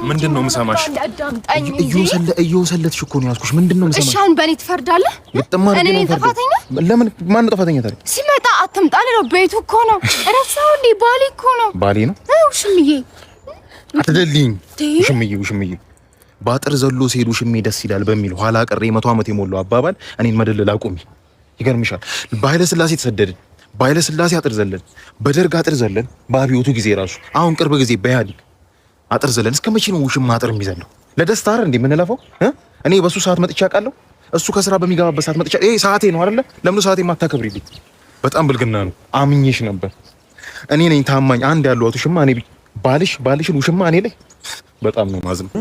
ምንድን ነው የምሰማሽ? አዳምጣኝ እንጂ። እየወሰለትሽ እኮ ነው ያዝኩሽ። ምንድን ነው የምሰማሽ? እሺ አሁን በእኔ ትፈርዳለህ? ግጥም አድርጌ እኔ ነው ነኝ የምፈርደው። ጥፋተኛ? ለምን? ማነው ጥፋተኛ ታዲያ? ሲመጣ አትምጣ ልለው ቤቱ እኮ ነው። ረሳው እንዴ? ባሌ እኮ ነው። ባሌ ነው። ውሽምዬ። አትደልኝ። ውሽምዬ ውሽምዬ። በአጥር ዘሎ ሲሄድ ውሽሜ ደስ ይላል በሚል ኋላ ቀር 100 ዓመት የሞላው አባባል እኔን መደለል አቁሚ። ይገርምሻል። በኃይለ ስላሴ ተሰደድን። በኃይለ ስላሴ አጥር ዘለን፣ በደርግ አጥር ዘለን፣ በአብዮቱ ጊዜ ራሱ አሁን ቅርብ ጊዜ በኢህአዴግ አጥር ዘለን። እስከ መቼ ነው ውሽማ አጥር የሚዘለው? ለደስታ አይደል እንዴ የምንለፈው? እኔ በሱ ሰዓት መጥቼ አውቃለሁ። እሱ ከስራ በሚገባበት ሰዓት መጥቼ ይሄ ሰዓቴ ነው አይደለ? ለምን ሰዓቴ የማታከብሪልኝ? በጣም ብልግና ነው። አምኜሽ ነበር። እኔ ነኝ ታማኝ አንድ ያለዋት ውሽማ እኔ ባልሽ ባልሽን ውሽማ እኔ ላይ በጣም ነው ማዝነው።